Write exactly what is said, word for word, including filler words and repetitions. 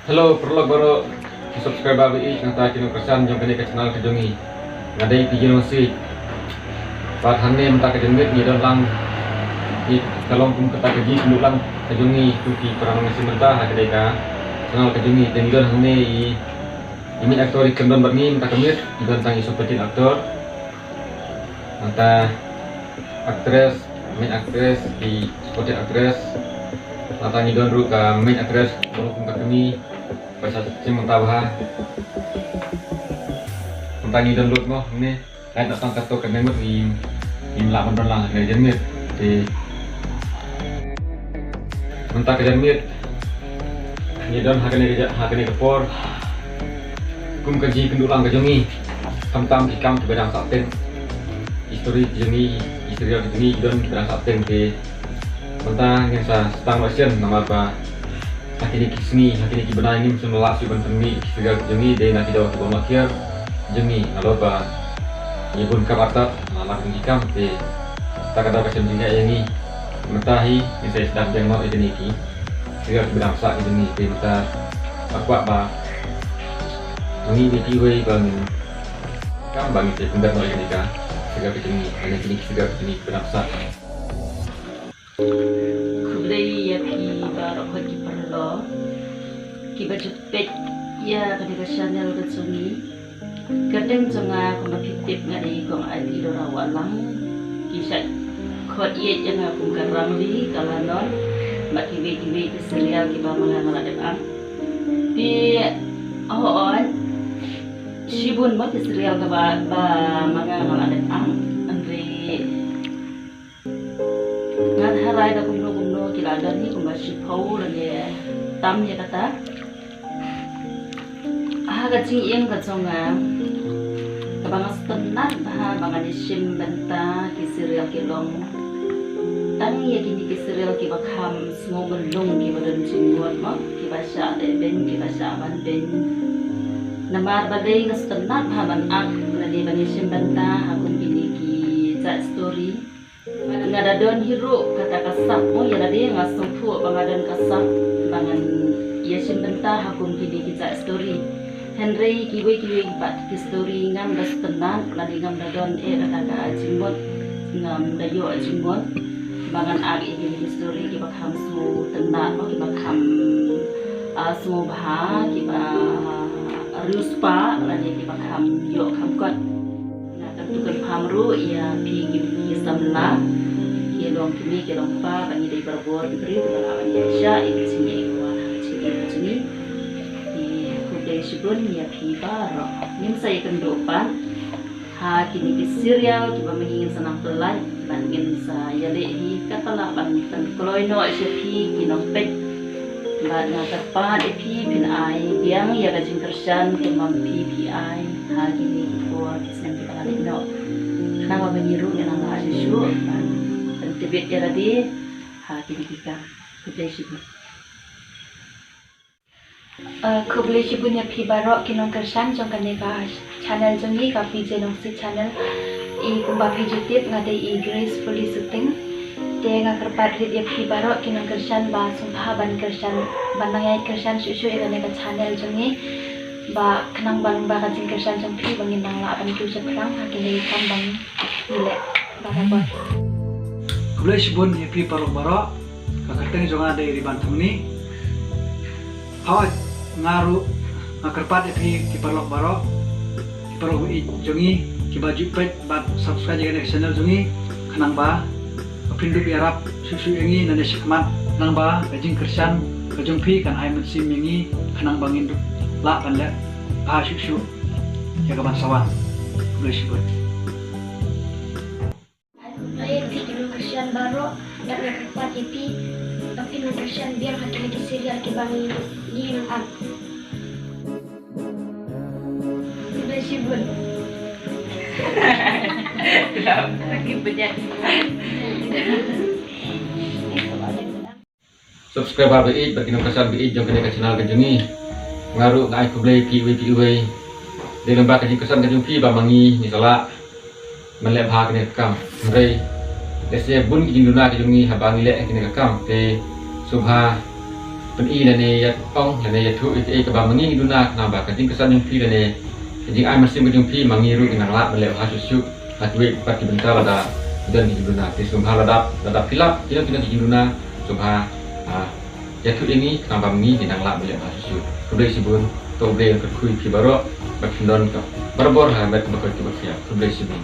Hello, paralok baroh ki subscriber ba ïeit nangta ki nongkyrshan jong kane ka channel ka jong ngi. Nga dei P J Nongsiej. Bad hangne mynta ka janmiet ngi don lang ïa ka long kum kata ka jingkynduh lang ka jong ngi kum ki para nongïashim bynta ha kane ka channel ka jong ngi. Te ngi don hangne i, i main actor i khlem don bad ngi mynta ka miet, ngi don tang i supporting actor. Nangta actress, main actress, ki supporting actress. Nangta ngi don ruh ka main actress, ba long kum ka kmie, ba sa shim bynta bha. Nangta ngi don lut mo, hangne. Lait noh tang katto katne ngut ngim, ngim lah ban don lang ha kane ka janmiet. Te mynta ka janmiet ngi don ha kane ka ja-, ha kane ka por kum ka jingkynduh lang ka jong ngi. Khamtam ki kam kiba dang sah teng. History ka jong ngi, history ka jong ngi ki don kiba dang sah teng te mynta ngin sa sdang noh shen namar ba ha kine ki sngi, ha kine ki bnai ngim shym lah shuh ban pynmih ki serial ki jong ngi dei na ki daw kiba ym lah kiar jong ngi, nalor ba ngi bun kam artat, la lah ki kam te kata ka daw ka shem jingeh ïa ngi. Mynta hi ngin sa sdang biang noh ïa kine ki serial kiba dang sah ki jong ngi te mynta nga kwah ba ngi ïa kiwei ba ngin kam ba ngin sa pyndep noh ïa kine ka serial ki jong ngi, ïa kine ki serial ki jong ngi kiba dang sah. Khublei ïa phi baroh ki paralok kiba ju peit ïa kane ka channel ka jong ngi. Kyrteng jong nga kumba phi tip nga dei Kong Aiti Dora Wahlang. Ki shait khot ïeit ïa nga kum ka Rangli, ka Lanon bad kiwei kiwei ki serial kiba ma nga nga la dep act. Te hooid, shibun mo ki serial kaba, ba ma nga nga la dep act. Hynrei nga tharai da kumno kumno ki la don hi kumba shiphew lane tam ïa kata. Ha ka jingim ka jong nga, kaba nga sngewtynnat bha ba ngan ïashim bynta ki serial ki long tang ïa kine ki serial kiba kham sngewmlung, kiba don jingmut mo, kiba shah leh beiñ, kiba shah ban beiñ. Namar balei nga sngewtynnat bha ban act lane ban ïashim bynta ha kum kine ki jait story. Nga da don hi ruh kata ka sap mo, ïa lade nga sngewthuh ba nga don ka sap ba ngan ïashim bynta ha kum kine ki jait story. Hynrei kiwei kiwei pat ki story ngam da sngewtynnat lane ngam da don eh kata ka jingmut, ngam da ïoh jingmut ba ngan act ïa kine ki story kiba kham sngewtynnat mo, kiba kham, ah, sngewbha, kiba riewspah lane kiba kham ïoh kham kot. Nga kyntu kynpham ruh ïa phi ki, ki samla, ki long kmie ki long kpa, ba ngi dei barabor ki briew kiba lah ban ïaishah ïa ka jingïeit ka jong ngi. Te khublei shibun ïa phi baroh. Ngin sa ïakynduh pat ha kine ki serial kiba ma ngi ngin sa nang pyllait bad ngin sa ïaleh hi kata lah ban pynkloi noh sha phi ki nongpeit. Bad nga kyrpad ïa phi phin ai biang ïa ka jingkyrshan kumba phi phi ai ha kine ki por ki snem kiba la leit noh. Khnang ba ma ngi ruh ngin nang lah shuh shuh ban pyntbit ïa lade ha kine ki kam. Khublei shibun. Uh, khublei shibun ïa phi baroh ki nongkyrshan jong kane ka channel jong ngi, ka P J Nongsiej channel. I kumba phi ju tip nga dei i Gracefully Suting. Te nga kyrpad rit ïa phi baroh ki nongkyrshan ba sngewbha ban kyrshan, ban nang ïai kyrshan shuh shuh ïa kane ka channel jong ngi. Ba khnang ba lyngba ka jingkyrshan jong phi ba ngin nang lah ban kiew shaphrang ha kine ki kam ba ngi leh barabor. Khublei shibun ïa phi paralok baroh. Ka kyrteng jong nga dei Riban Thongni. Hooid, nga ruh nga kyrpad ïa phi ki paralok baroh, ki paralok ba ïeit jong ngi kiba ju peit bad subscribe ïa kane ka channel jong ngi, khnang ba phin dup ïarap shuh shuh ïa ngi nangne shakhmat, khnang ba ka jingkyrshan ka jong phi kan ai mynsiem ïa ngi, khnang ba ngin dup lah ban leh bha shuh shuh ïa ka ban sa wan. Khublei shibun. Ai khublei ïa phi ki nongkyrshan baroh, lada nga kyrpad ïa phi ba phin nang kyrshan biang ha kine ki serial kiba ngi ngi nang ap. Khublei shibun. Subscriber ba ïeit bad ki nongkyrshan ba ïeit jong kane ka channel ka jong ngi. Nga ruh nga ai khublei phi iwei pa iwei. Dei lyngba ka jingkyrshan ka jong phi ba ma ngi ngi sa lah ban leh bha kane ka kam. Hynrei lehse bun ki jingduna ki jong ngi haba ngi leh kane ka kam te sngewbha pyni lane ïa ong lane ïathuh ïa kaei kaba ma ngi ngi duna khnang ba ka jingkyrshan jong phi lane ka jingai mynsiem ka jong phi ma ngi ruh ngi nang lah ban leh bha shuh shuh ha kiwei pat ki bynta lada don ki jingduna. Te sngewbha lada lada phi lap kino kino ki jingduna sngewbha, ah, ïathuh ïa ngi khnang ba ma ngi ngi nang lah ban leh bha shuh shuh. Khublei shibun. To U Blei un kyrkhu ïa phi baroh bad phin don ka barabor ha met kaba koit kaba khiah. Khublei shibun.